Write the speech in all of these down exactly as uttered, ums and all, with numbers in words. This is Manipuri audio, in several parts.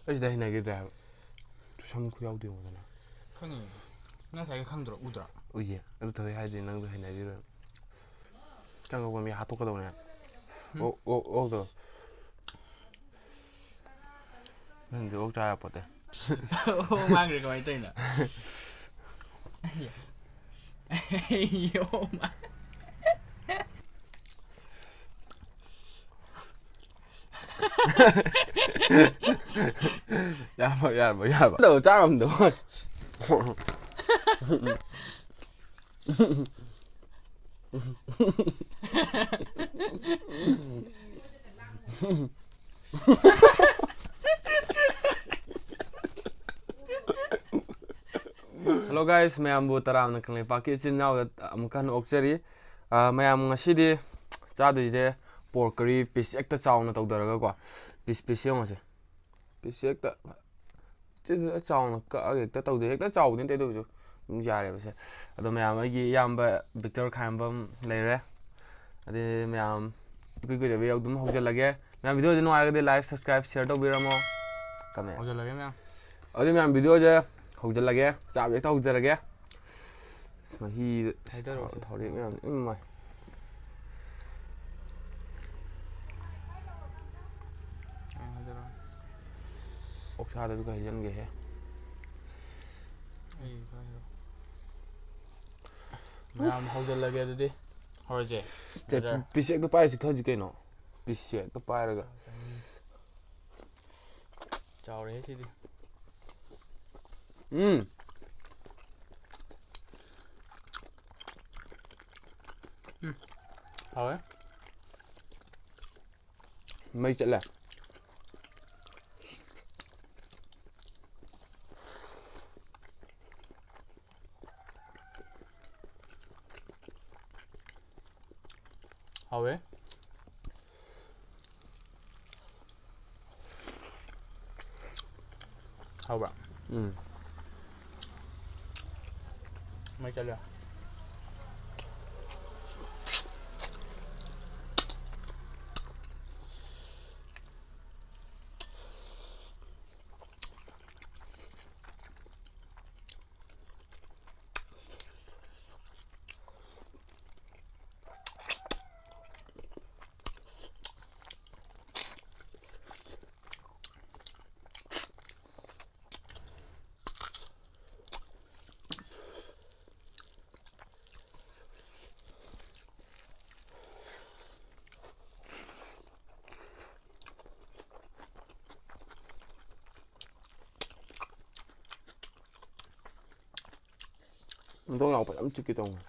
ꯑꯩ ꯁꯤꯗ ꯍꯩꯅꯈꯤꯗ꯭ꯔꯦ ꯍꯥꯏꯕ꯫ ꯁꯝ ꯈꯨꯌꯥꯎꯗꯣ ꯌꯦꯡꯉꯨꯗꯅ꯫ ꯈꯪꯉꯦ꯫ ꯅꯪ ꯉꯁꯥꯏꯒꯤ ꯈꯪꯗ꯭ꯔꯣ? ꯎꯗ꯭ꯔꯣ? ꯎꯏꯌꯦ꯫ ꯑꯗꯨ ꯊꯧꯋꯦ ꯍꯥꯏꯗꯤ ꯅꯪꯗꯣ ꯍꯩꯅꯈꯤꯔꯣꯏ꯫ ꯆꯪꯉꯛꯄ ꯃꯤ ꯍꯥꯠꯇꯣꯛꯀꯗꯧꯅꯦ꯫ ꯎꯝ꯫ ꯑꯣꯛ, ꯑꯣꯛ, ꯑꯣꯛꯇꯣ꯫ ꯅꯪꯗꯤ ꯑꯣꯛ ꯆꯥ ꯌꯥꯄꯣꯠꯇꯦ꯫ ꯑꯣꯛ ꯃꯥꯡꯈ꯭ꯔꯦ ꯀꯃꯥꯏꯅ ꯇꯧꯔꯤꯅꯣ? ꯑꯩ, ꯑꯩ ꯑꯣꯛ ꯃꯥꯡ-, ꯌꯥꯔꯕꯣ, ꯌꯥꯔꯕꯣ, ꯌꯥꯔꯕꯣ꯫ ꯇꯧ, ꯆꯥ ꯉꯝꯗꯕ꯫ Hello guys, ꯃꯌꯥꯝꯕꯨ ꯇꯔꯥꯝꯅ ꯀꯪꯂꯩꯄꯥꯛꯀꯤ ꯏꯆꯤꯟ ꯏꯅꯥꯎꯗ ꯑꯃꯨꯛꯀ ꯍꯟꯅ ꯑꯣꯛꯆꯔꯤ꯫ ꯑꯥ, ꯃꯌꯥꯝ ꯉꯁꯤꯗꯤ ꯆꯥꯗꯣꯏꯁꯦ pork curry piece ꯍꯦꯛꯇ ꯆꯥꯎꯅ ꯇꯧꯊꯔꯒꯀꯣ, piece piece ꯌꯦꯡꯉꯁꯦ꯫ Piece ꯍꯦꯛꯇ ꯆꯥꯎꯅ ꯀꯛꯑꯒ ꯍꯦꯛꯇ ꯇꯧꯖꯩ꯫ ꯍꯦꯛꯇ ꯆꯥꯎꯕꯗꯤ ꯅꯠꯇꯦ, ꯑꯗꯨ ꯑꯣꯏꯔꯁꯨ ꯑꯗꯨꯝ ꯌꯥꯔꯦꯕ ꯁꯦ꯫ ꯑꯗꯣ ꯃꯌꯥꯝ, ꯑꯩꯒꯤ ꯏꯌꯥꯝꯕ ꯕꯤꯛꯇꯔ ꯈꯥꯏꯔꯝꯕꯝ ꯂꯩꯔꯦ꯫ ꯑꯗꯩ ꯃꯌꯥꯝ ꯏꯀꯨꯏ ꯀꯨꯏꯗꯕꯤ ꯑꯗꯨꯝ ꯍꯧꯖꯤꯜꯂꯒꯦ꯫ ꯃꯌꯥꯝ video ꯁꯦ ꯅꯨꯡꯉꯥꯏꯔꯒꯗꯤ like, subscribe, share ꯇꯧꯕꯤꯔꯝꯃꯣ꯫ ꯀꯃꯦꯟ꯫ ꯍꯧꯖꯤꯜꯂꯒꯦ ꯃꯌꯥꯝ꯫ ꯑꯗꯨꯗꯤ ꯃꯌꯥꯝ video ꯁꯦ ꯍꯧꯖꯤꯜꯂꯒꯦ꯫ ꯆꯥꯕ ꯍꯦꯛꯇ ꯍꯧꯖꯔꯒꯦ꯫ ꯑꯁ, ꯃꯍꯤ, ꯑꯁ, ꯍꯩꯊꯔꯣꯁꯦ꯫ ꯊꯥꯎ-, ꯊꯥꯎꯔꯦꯛ ꯃꯌꯥꯝ, ꯏꯃꯥꯏ꯫ ꯑꯥ, ꯍꯩꯊꯔꯣ꯫ ꯑꯣꯛꯁꯥꯗꯁꯨ ꯈꯔ ꯍꯩꯖꯟꯒꯦꯍꯦ꯫ ꯑꯩ ꯈꯔ ꯍꯩꯔꯣ꯫ ꯃꯌꯥꯝ ꯍꯧꯖꯤꯜꯂꯒꯦ ꯑꯗꯨꯗꯤ꯫ ꯍꯧꯔꯁꯦ꯫ ꯁꯦ, brother꯫ Piece ꯍꯦꯛꯇ ꯄꯥꯏꯔ ꯆꯤꯛꯊꯁꯤ ꯀꯩꯅꯣ꯫ Piece ꯍꯦꯛꯇ ꯄꯥꯏꯔꯒ꯫ ꯆꯥꯎꯔꯦꯍꯦ ꯁꯤꯗꯤ꯫ ꯎꯝ꯫ ꯎꯝ꯫ ꯍꯥꯎꯋꯦ꯫ ꯃꯩ ꯆꯠꯂꯦ꯫ ꯍꯥꯎꯋꯦ꯫ ꯍꯥꯎꯕ꯭ꯔꯥ? ꯎꯝ꯫ ꯃꯩ ꯆꯠꯂꯦ꯫ ꯃꯇꯣꯡ ꯌꯥꯎꯕ ꯌꯥꯝ ꯆꯤꯛꯀꯦ ꯇꯧꯕꯅꯦ꯫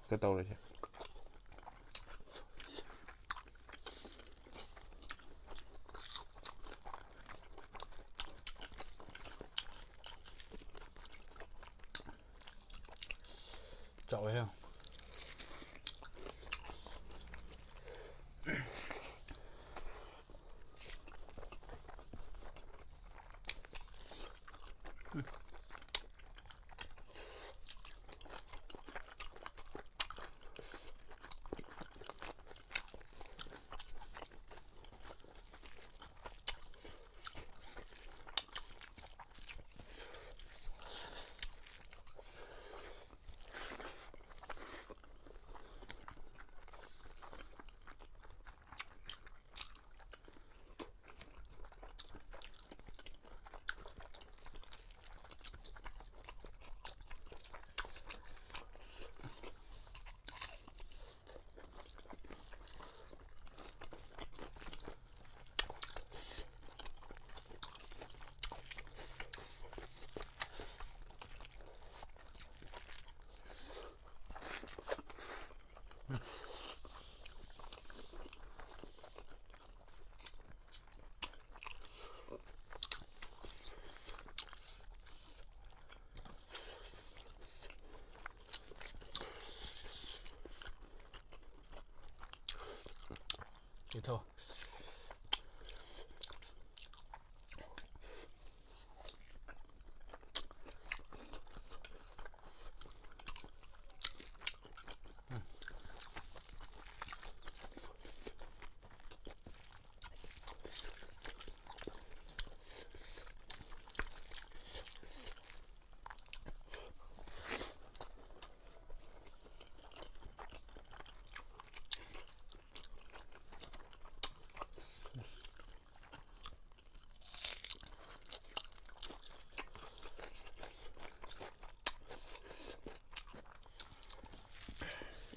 ꯀꯩ ꯇꯧꯔꯤꯁꯦ꯫ ꯆꯥꯎꯋꯦꯍꯦ꯫ ꯏꯊꯧ꯫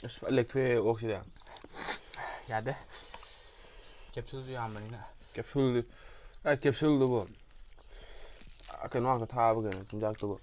ꯑꯁ, ꯐꯖꯅ ꯂꯦꯛꯊꯣꯛꯑꯦ ꯑꯣꯛꯁꯤꯗ꯫ ꯌꯥꯗꯦ꯫ ꯀꯦꯞꯁꯨꯜꯁꯨ ꯌꯥꯝꯕꯅꯤꯅ꯫ ꯀꯦꯞꯁꯨꯜꯗꯨ-, ꯑ, ꯀꯦꯞꯁꯨꯜꯗꯨꯕꯨ꯫ ꯑ, ꯀꯩꯅꯣ ꯉꯥꯛꯇ ꯊꯥꯕ ꯀꯩꯅꯣ ꯆꯤꯟꯖꯥꯛꯇꯨꯕꯨ꯫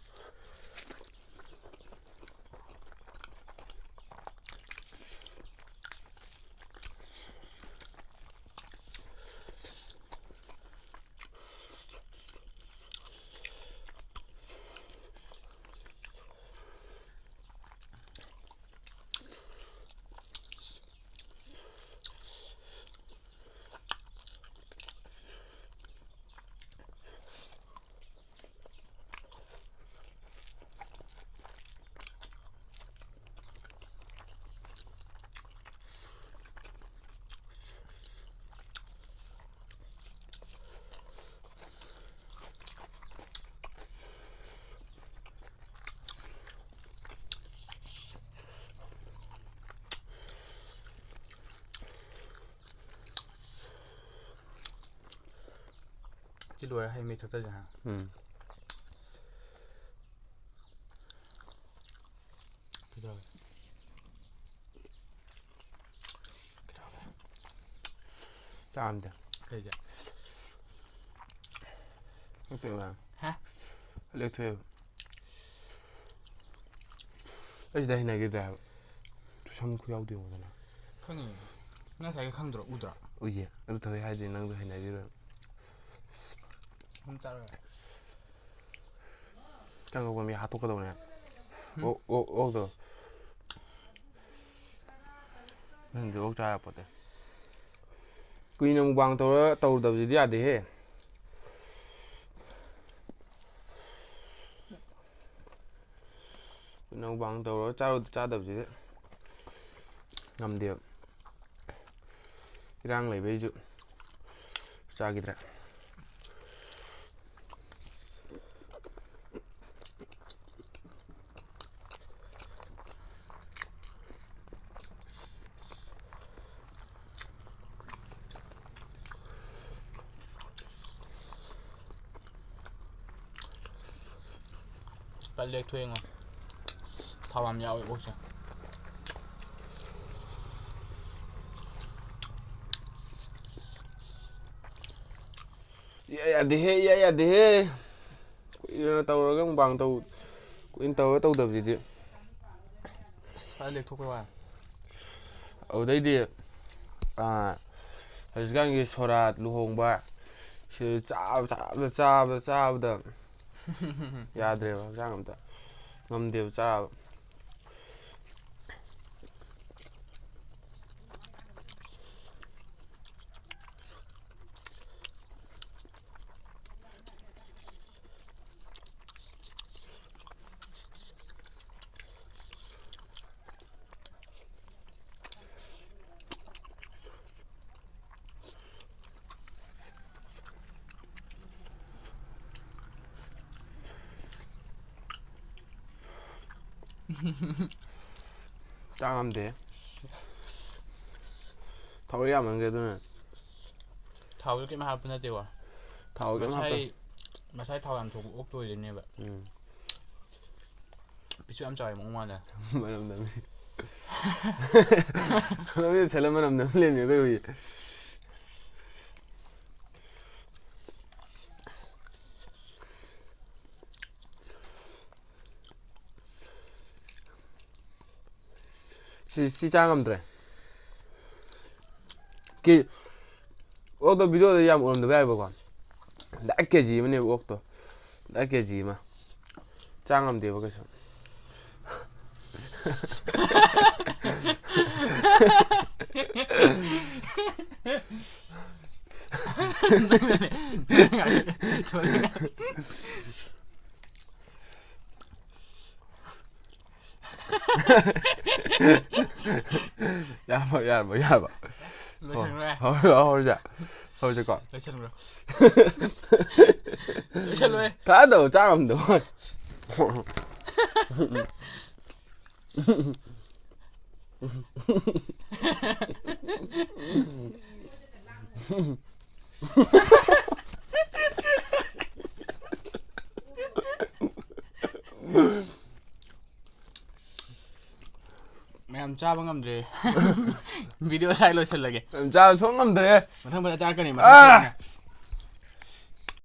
ꯁꯤ ꯂꯣꯏꯔ ꯍꯩ ꯃꯍꯤ ꯊꯛꯆꯁꯦ ꯍꯥ꯫ ꯎꯝ꯫ ꯀꯩꯗꯧꯔꯒꯦ? ꯀꯩꯗꯧꯔꯒꯦ? ꯆꯥꯝꯗꯦ꯫ ꯀꯩꯒꯤ? ꯅꯠꯇꯦꯕ꯫ ꯍꯥ? ꯂꯦꯛꯊꯣꯛꯑꯦꯕ꯫ ꯑꯩ ꯁꯤꯗ ꯍꯩꯅꯈꯤꯗ꯭ꯔꯦ ꯍꯥꯏꯕ꯫ ꯁꯝ ꯈꯨꯌꯥꯎꯗꯣ ꯌꯦꯡꯉꯨꯗꯅ꯫ ꯈꯪꯉꯤ꯫ ꯅꯪ ꯉꯁꯥꯏꯒꯤ ꯈꯪꯗ꯭ꯔꯣ? ꯎꯗ꯭ꯔꯣ? ꯎꯏꯌꯦ꯫ ꯑꯗꯨ ꯊꯧꯋꯦ ꯍꯥꯏꯗꯤ ꯅꯪꯗꯣ ꯍꯩꯅꯈꯤꯗ꯭ꯔꯦ꯫ ꯁꯝ ꯆꯥꯔꯣꯏ꯫ ꯆꯪꯉꯛꯄ ꯃꯤ ꯍꯥꯠꯇꯣꯛꯀꯗꯧꯅꯦ꯫ ꯍꯨꯝ? ꯑꯣꯛ, ꯑꯣꯛ, ꯑꯣꯛꯇꯣ꯫ ꯅꯪꯗꯤ ꯑꯣꯛ ꯆꯥ ꯌꯥꯄꯣꯠꯇꯦ꯫ ꯀꯨꯏꯅ ꯃꯨꯛꯕꯥꯡ ꯇꯧꯔ ꯇꯧꯔꯨꯗꯕꯁꯤꯗꯤ ꯌꯥꯗꯦꯍꯦ꯫ ꯀꯨꯏꯅ ꯃꯨꯛꯕꯥꯡ ꯇꯧꯔ ꯆꯥꯔꯨ-, ꯆꯥꯗꯕꯁꯤꯗꯤ ꯉꯝꯗꯦꯕ꯫ ꯏꯔꯥꯡ ꯂꯩꯕꯩꯁꯨ ꯆꯥꯈꯤꯗ꯭ꯔꯦ꯫ ꯄꯜ ꯂꯦꯛꯊꯣꯛꯑꯦꯉꯣ꯫ ꯊꯥꯎ ꯌꯥꯝ ꯌꯥꯎꯋꯦ ꯑꯣꯛꯁꯦ꯫ ꯏꯌꯥ ꯌꯥꯗꯦꯍꯦ, ꯏꯌꯥ ꯌꯥꯗꯦꯍꯦ꯫ ꯀꯨꯏꯅ ꯇꯧꯔꯒ ꯃꯨꯛꯕꯥꯡ ꯇꯧ-, ꯀꯨꯏꯅ ꯇꯧꯔꯒ ꯇꯧꯗꯕꯁꯤꯗꯤ꯫ ꯑꯁ, ꯐꯖꯅ ꯂꯦꯛꯊꯣꯛꯄꯩ ꯋꯥꯅꯤ꯫ ꯑꯗꯨꯗꯩꯗꯤ, ꯑꯥ, ꯍꯧꯖꯤꯛꯀꯥꯟꯒꯤ ꯁꯣꯔꯥꯠ ꯂꯨꯍꯣꯡꯕ, ꯁꯤꯗ ꯆꯥꯕ, ꯆꯥꯕꯗ, ꯆꯥꯕꯗ, ꯆꯥꯕꯗ ꯌꯥꯗ꯭ꯔꯦꯕ, ꯍꯛꯆꯥꯡ ꯑꯝꯇ ꯉꯝꯗꯦꯕ ꯆꯥꯕ꯫ ꯆꯥ ꯉꯝꯗꯦ꯫ ꯊꯥꯎ ꯌꯥꯝꯃꯟꯈ꯭ꯔꯦ ꯑꯗꯨꯅ꯫ ꯊꯥꯎꯁꯨ ꯀꯩꯝ ꯍꯥꯞꯄ ꯅꯠꯇꯦꯀꯣ꯫ ꯊꯥꯎ ꯀꯩꯝ ꯍꯥꯞꯇꯦ꯫ ꯃꯁꯥꯏ, ꯃꯁꯥꯏ ꯊꯥꯎ ꯌꯥꯝ ꯊꯣꯛꯄ ꯑꯣꯛꯇꯣ ꯑꯣꯏꯗꯣꯏꯅꯦꯕ꯫ ꯎꯝ꯫ ꯄꯤꯁꯨ ꯌꯥꯝ ꯆꯥꯎꯋꯦ ꯃꯑꯣꯡ ꯃꯥꯟꯗꯅ꯫ ꯃꯅꯝ ꯅꯝꯃꯤ꯫ ꯃꯃꯤꯠ ꯁꯦꯠꯂ ꯃꯅꯝ ꯅꯝ ꯂꯩꯔꯝꯃꯦ ꯑꯩꯈꯣꯏ ꯍꯨꯏ꯫ ꯁꯤ, ꯁꯤ ꯆꯥ ꯉꯝꯗ꯭ꯔꯦ꯫ ꯀꯦ-, ꯑꯣꯛꯇꯣ ꯚꯤꯗꯤꯑꯣꯗ ꯌꯥꯝ ꯎꯔꯝꯗꯕ ꯌꯥꯏꯕꯀꯣ꯫ ꯗꯥꯏꯔꯦꯛ ꯀꯦ ꯖꯤ ꯑꯃꯅꯦꯕ ꯑꯣꯛꯇꯣ꯫ ꯗꯥꯏꯔꯦꯛ ꯀꯦ ꯖꯤ ꯑꯃ꯫ ꯆꯥ ꯉꯝꯗꯦꯕ ꯀꯩꯁꯨ꯫ ꯌꯥꯔꯕꯣ, ꯌꯥꯔꯕꯣ, ꯌꯥꯔꯕꯣ? ꯂꯣꯏꯁꯟꯈ꯭ꯔꯦ꯫ ꯍꯧꯔ-, ꯍꯧꯔꯁꯦ꯫ ꯍꯧꯔꯁꯦꯀꯣ꯫ ꯂꯣꯏꯁꯟꯈ꯭ꯔꯣ꯫ ꯂꯣꯏꯁꯜꯂꯣꯏ꯫ ꯐꯖꯅ ꯇꯧ, ꯆꯥ ꯉꯝꯗꯕ꯫ ꯃꯌꯥꯝ ꯆꯥꯕ ꯉꯝꯗ꯭ꯔꯦ꯫ ꯚꯤꯗꯤꯑꯣ ꯁ꯭ꯋꯥꯏ ꯂꯣꯏꯁꯤꯜꯂꯒꯦ꯫ ꯆꯥꯕ ꯁꯨꯡ ꯉꯝꯗ꯭ꯔꯦ꯫ ꯃꯊꯪ ꯐꯖꯅ ꯆꯥꯔꯛꯀꯅꯤ꯫ ꯑꯥ!